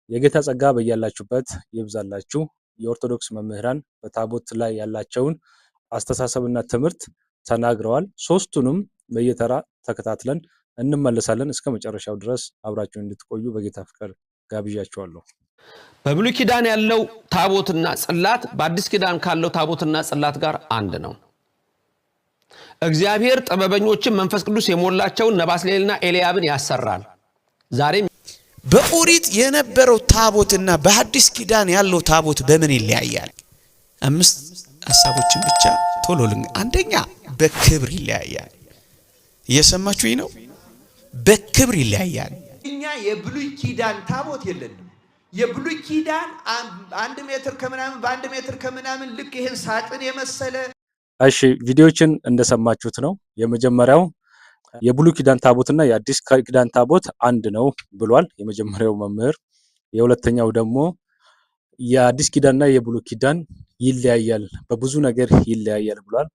የጌታ ጸጋ በያላችሁበት ይብዛላችሁ። የኦርቶዶክስ መምህራን በታቦት ላይ ያላቸውን አስተሳሰብና ትምህርት ተናግረዋል። ሶስቱንም በየተራ ተከታትለን እንመለሳለን። እስከ መጨረሻው ድረስ አብራችሁን እንድትቆዩ በጌታ ፍቅር ጋብዣችኋለሁ። በብሉይ ኪዳን ያለው ታቦትና ጽላት በአዲስ ኪዳን ካለው ታቦትና ጽላት ጋር አንድ ነው። እግዚአብሔር ጥበበኞችን መንፈስ ቅዱስ የሞላቸውን እነ ባስልኤልና ኤልያብን ያሰራል። ዛሬም በኦሪት የነበረው ታቦትና በሐዲስ ኪዳን ያለው ታቦት በምን ይለያያል? አምስት ሀሳቦችን ብቻ ቶሎ አንደኛ በክብር ይለያያል። እየሰማችሁኝ ነው? በክብር ይለያያል። እኛ የብሉይ ኪዳን ታቦት የለንም። የብሉይ ኪዳን 1 ሜትር ከምናምን በ1 ሜትር ከምናምን ልክ ይህን ሳጥን የመሰለ። እሺ፣ ቪዲዮችን እንደሰማችሁት ነው። የመጀመሪያው የብሉይ ኪዳን ታቦትና የአዲስ ኪዳን ታቦት አንድ ነው ብሏል የመጀመሪያው መምህር። የሁለተኛው ደግሞ የአዲስ ኪዳንና የብሉይ ኪዳን ይለያያል፣ በብዙ ነገር ይለያያል ብሏል።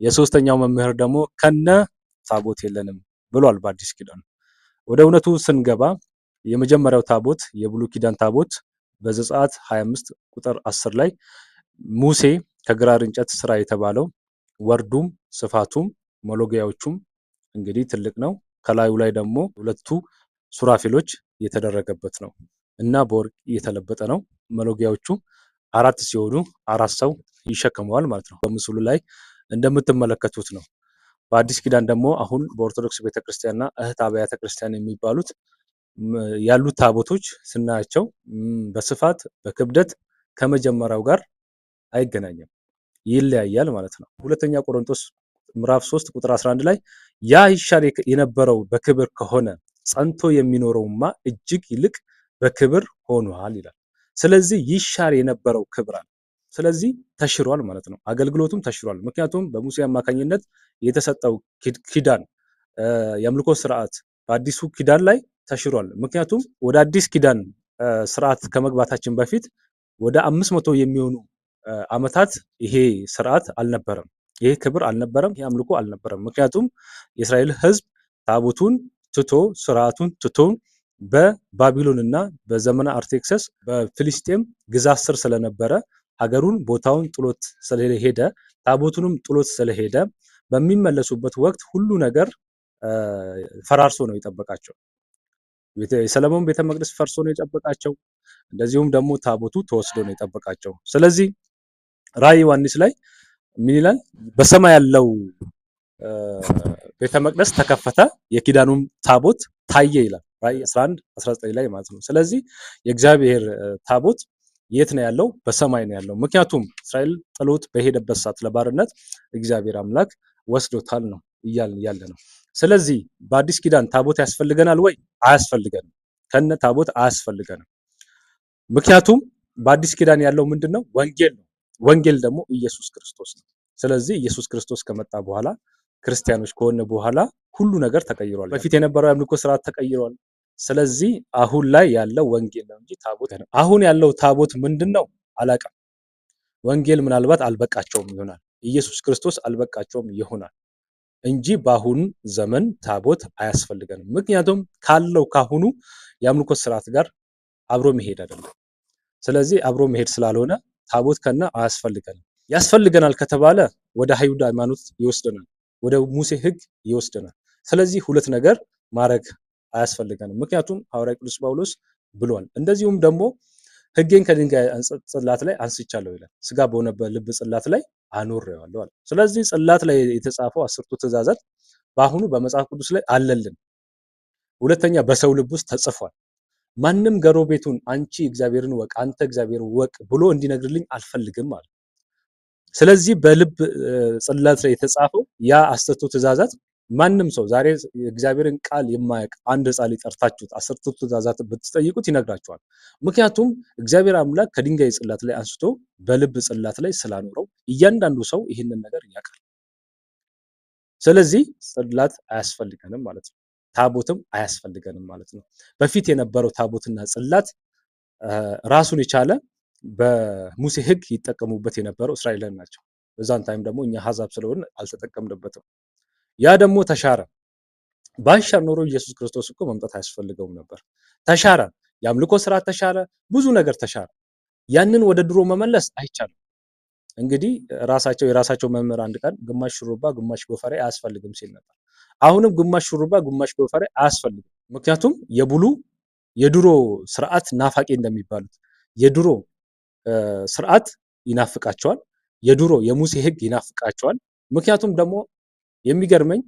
የሶስተኛው መምህር ደግሞ ከነ ታቦት የለንም ብሏል በአዲስ ኪዳን። ወደ እውነቱ ስንገባ የመጀመሪያው ታቦት የብሉይ ኪዳን ታቦት በዘጸአት 25 ቁጥር 10 ላይ ሙሴ ከግራር እንጨት ስራ የተባለው ወርዱም ስፋቱም መሎጊያዎቹም እንግዲህ ትልቅ ነው። ከላዩ ላይ ደግሞ ሁለቱ ሱራፌሎች የተደረገበት ነው እና በወርቅ የተለበጠ ነው። መሎጊያዎቹ አራት ሲሆኑ አራት ሰው ይሸከመዋል ማለት ነው። በምስሉ ላይ እንደምትመለከቱት ነው። በአዲስ ኪዳን ደግሞ አሁን በኦርቶዶክስ ቤተክርስቲያንና እህት አብያተ ክርስቲያን የሚባሉት ያሉት ታቦቶች ስናያቸው በስፋት በክብደት ከመጀመሪያው ጋር አይገናኝም፣ ይለያያል ማለት ነው። ሁለተኛ ቆሮንቶስ ምዕራፍ 3 ቁጥር 11 ላይ ያ ይሻር የነበረው በክብር ከሆነ ጸንቶ የሚኖረውማ እጅግ ይልቅ በክብር ሆኗል ይላል። ስለዚህ ይሻር የነበረው ክብር አለ። ስለዚህ ተሽሯል ማለት ነው። አገልግሎቱም ተሽሯል። ምክንያቱም በሙሴ አማካኝነት የተሰጠው ኪዳን የአምልኮ ስርዓት በአዲሱ ኪዳን ላይ ተሽሯል። ምክንያቱም ወደ አዲስ ኪዳን ስርዓት ከመግባታችን በፊት ወደ 500 የሚሆኑ ዓመታት ይሄ ስርዓት አልነበረም። ይሄ ክብር አልነበረም። ይሄ አምልኮ አልነበረም። ምክንያቱም የእስራኤል ሕዝብ ታቦቱን ትቶ ስርዓቱን ትቶ በባቢሎን እና በዘመነ አርጤክስስ በፊልስጤም ግዛት ስር ስለነበረ ሀገሩን ቦታውን ጥሎት ስለሄደ ታቦቱንም ጥሎት ስለሄደ በሚመለሱበት ወቅት ሁሉ ነገር ፈራርሶ ነው የጠበቃቸው። የሰለሞን ቤተ መቅደስ ፈርሶ ነው የጠበቃቸው። እንደዚሁም ደግሞ ታቦቱ ተወስዶ ነው የጠበቃቸው። ስለዚህ ራእይ ዮሐንስ ላይ ምን ይላል? በሰማይ ያለው ቤተ መቅደስ ተከፈተ፣ የኪዳኑም ታቦት ታየ ይላል። ራእይ 11 19 ላይ ማለት ነው። ስለዚህ የእግዚአብሔር ታቦት የት ነው ያለው? በሰማይ ነው ያለው። ምክንያቱም እስራኤል ጥሎት በሄደበት ሰዓት ለባርነት እግዚአብሔር አምላክ ወስዶታል ነው እያልን ያለ ነው። ስለዚህ በአዲስ ኪዳን ታቦት ያስፈልገናል ወይ? አያስፈልገንም። ከነ ታቦት አያስፈልገንም። ምክንያቱም በአዲስ ኪዳን ያለው ምንድን ነው? ወንጌል ነው። ወንጌል ደግሞ ኢየሱስ ክርስቶስ ነው። ስለዚህ ኢየሱስ ክርስቶስ ከመጣ በኋላ ክርስቲያኖች ከሆነ በኋላ ሁሉ ነገር ተቀይሯል። በፊት የነበረው የአምልኮ ስርዓት ተቀይሯል። ስለዚህ አሁን ላይ ያለው ወንጌል ነው እንጂ ታቦት፣ አሁን ያለው ታቦት ምንድን ነው አላውቅም። ወንጌል ምናልባት አልበቃቸውም ይሆናል። ኢየሱስ ክርስቶስ አልበቃቸውም ይሆናል እንጂ በአሁን ዘመን ታቦት አያስፈልገንም። ምክንያቱም ካለው ካሁኑ የአምልኮ ስርዓት ጋር አብሮ መሄድ አይደለም። ስለዚህ አብሮ መሄድ ስላልሆነ ታቦት ከነ አያስፈልገንም። ያስፈልገናል ከተባለ ወደ አይሁድ ሃይማኖት ይወስደናል፣ ወደ ሙሴ ሕግ ይወስደናል። ስለዚህ ሁለት ነገር ማድረግ አያስፈልገንም። ምክንያቱም ሐዋርያ ቅዱስ ጳውሎስ ብሏል። እንደዚሁም ደግሞ ሕጌን ከድንጋይ ጽላት ላይ አንስቻለሁ ይላል። ስጋ በሆነ በልብ ጽላት ላይ አኖሬዋለሁ አለ። ስለዚህ ጽላት ላይ የተጻፈው አስርቱ ትእዛዛት በአሁኑ በመጽሐፍ ቅዱስ ላይ አለልን። ሁለተኛ በሰው ልብ ውስጥ ተጽፏል። ማንም ጎረቤቱን አንቺ እግዚአብሔርን እወቅ፣ አንተ እግዚአብሔርን እወቅ ብሎ እንዲነግርልኝ አልፈልግም አለ። ስለዚህ በልብ ጽላት ላይ የተጻፈው ያ አስርቱ ትእዛዛት ማንም ሰው ዛሬ የእግዚአብሔርን ቃል የማያውቅ አንድ ሕፃን ጠርታችሁት አስርቱ ትእዛዛት ብትጠይቁት ይነግራችኋል። ምክንያቱም እግዚአብሔር አምላክ ከድንጋይ ጽላት ላይ አንስቶ በልብ ጽላት ላይ ስላኖረው እያንዳንዱ ሰው ይህንን ነገር ያውቃል። ስለዚህ ጽላት አያስፈልገንም ማለት ነው። ታቦትም አያስፈልገንም ማለት ነው። በፊት የነበረው ታቦትና ጽላት ራሱን የቻለ በሙሴ ሕግ ይጠቀሙበት የነበረው እስራኤላውያን ናቸው። በዛን time ደግሞ እኛ አሕዛብ ስለሆንን አልተጠቀምንበትም። ያ ደግሞ ተሻረ። ባይሻር ኖሮ ኢየሱስ ክርስቶስ እኮ መምጣት አያስፈልገውም ነበር። ተሻረ። የአምልኮ ስርዓት ተሻረ፣ ብዙ ነገር ተሻረ። ያንን ወደ ድሮ መመለስ አይቻልም። እንግዲህ ራሳቸው የራሳቸው መምህር አንድ ቀን ግማሽ ሹሩባ ግማሽ ጎፈሬ አያስፈልግም ሲል ነበር። አሁንም ግማሽ ሹሩባ ግማሽ ጎፈሬ አያስፈልግም። ምክንያቱም የብሉ የድሮ ስርዓት ናፋቂ እንደሚባሉት የድሮ ስርዓት ይናፍቃቸዋል። የድሮ የሙሴ ሕግ ይናፍቃቸዋል። ምክንያቱም ደግሞ የሚገርመኝ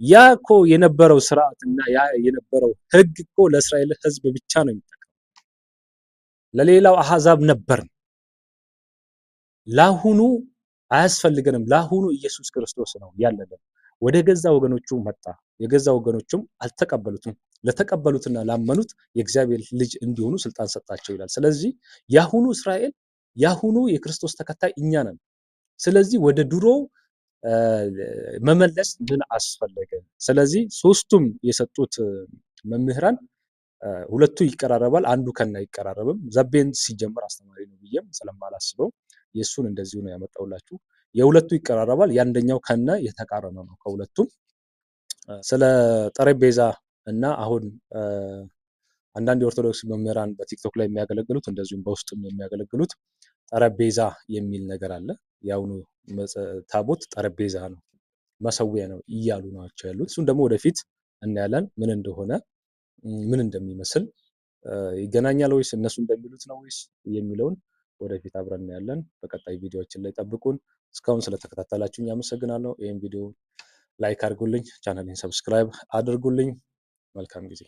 ያ እኮ የነበረው ስርዓት እና ያ የነበረው ሕግ እኮ ለእስራኤል ሕዝብ ብቻ ነው የሚጠቀመው፣ ለሌላው አሕዛብ ነበር። ለአሁኑ አያስፈልገንም። ለአሁኑ ኢየሱስ ክርስቶስ ነው ያለልን። ወደ ገዛ ወገኖቹ መጣ፣ የገዛ ወገኖቹም አልተቀበሉትም። ለተቀበሉትና ላመኑት የእግዚአብሔር ልጅ እንዲሆኑ ስልጣን ሰጣቸው ይላል። ስለዚህ የአሁኑ እስራኤል የአሁኑ የክርስቶስ ተከታይ እኛ ነን። ስለዚህ ወደ ድሮ መመለስ ምን አስፈለገ? ስለዚህ ሶስቱም የሰጡት መምህራን ሁለቱ ይቀራረባል፣ አንዱ ከና አይቀራረብም። ዘቤን ሲጀመር አስተማሪ ነው ብዬም ስለማላስበው የእሱን እንደዚሁ ነው ያመጣውላችሁ። የሁለቱ ይቀራረባል፣ የአንደኛው ከነ የተቃረነ ነው ከሁለቱም። ስለ ጠረጴዛ እና አሁን አንዳንድ የኦርቶዶክስ መምህራን በቲክቶክ ላይ የሚያገለግሉት እንደዚሁም በውስጥም የሚያገለግሉት ጠረጴዛ የሚል ነገር አለ። የአሁኑ ታቦት ጠረጴዛ ነው፣ መሰዊያ ነው እያሉ ናቸው ያሉት። እሱን ደግሞ ወደፊት እናያለን ምን እንደሆነ ምን እንደሚመስል ይገናኛል ወይስ እነሱ እንደሚሉት ነው ወይስ የሚለውን ወደፊት አብረን እናያለን። በቀጣይ ቪዲዮዎችን ላይ ጠብቁን። እስካሁን ስለተከታተላችሁኝ አመሰግናለሁ። ይህን ቪዲዮ like አድርጉልኝ፣ ቻናሌን subscribe አድርጉልኝ። መልካም ጊዜ።